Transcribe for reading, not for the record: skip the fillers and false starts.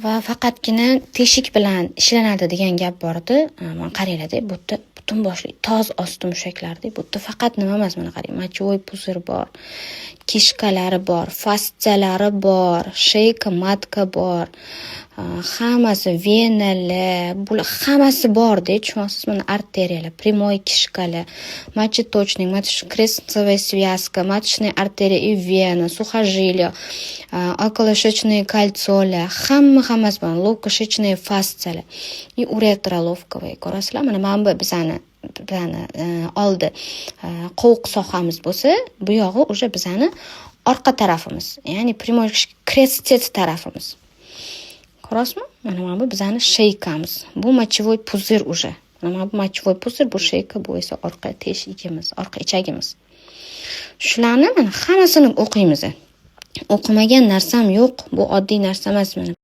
Va faqatgina teshik bilan ishlanadi degan gap bor edi. Mana qaranglarda, bu yerda butun boshli toz osti mushaklarda. Bu yerda faqat nima emas, mana qarang, мочевой пузырь bor, кишка lari bor, fastsiyalari bor, шейка матка bor, hammasi, venalar, bular hammasi borda, tushunyapsizmi? Mana arteriyalar, прямой кишка lar, мочеточник, крестцовая связка, маточная артерия и вена, сухожилие, околошеечное кольцо lar, hamma hammasi bor, лобкошеечная fastsiyalar и уретра лобковая. Ko'rasizlar, mana bu bizani oldi qovuq sohamiz bo'lsa, bu yog'i уже bizani orqa tarafimiz, ya'ni прямой крестец tarafimiz. Ko'rasizmi? Mana bu bizani шейка miz. Bu мочевой пузырь уже. Mana bu мочевой пузырь, bu шейка, bu esa orqa teshigimiz, orqa ichagimiz. Shularni mana hammasini o'qiymiz. O'qimagan narsam yo'q, bu oddiy narsa emas mana.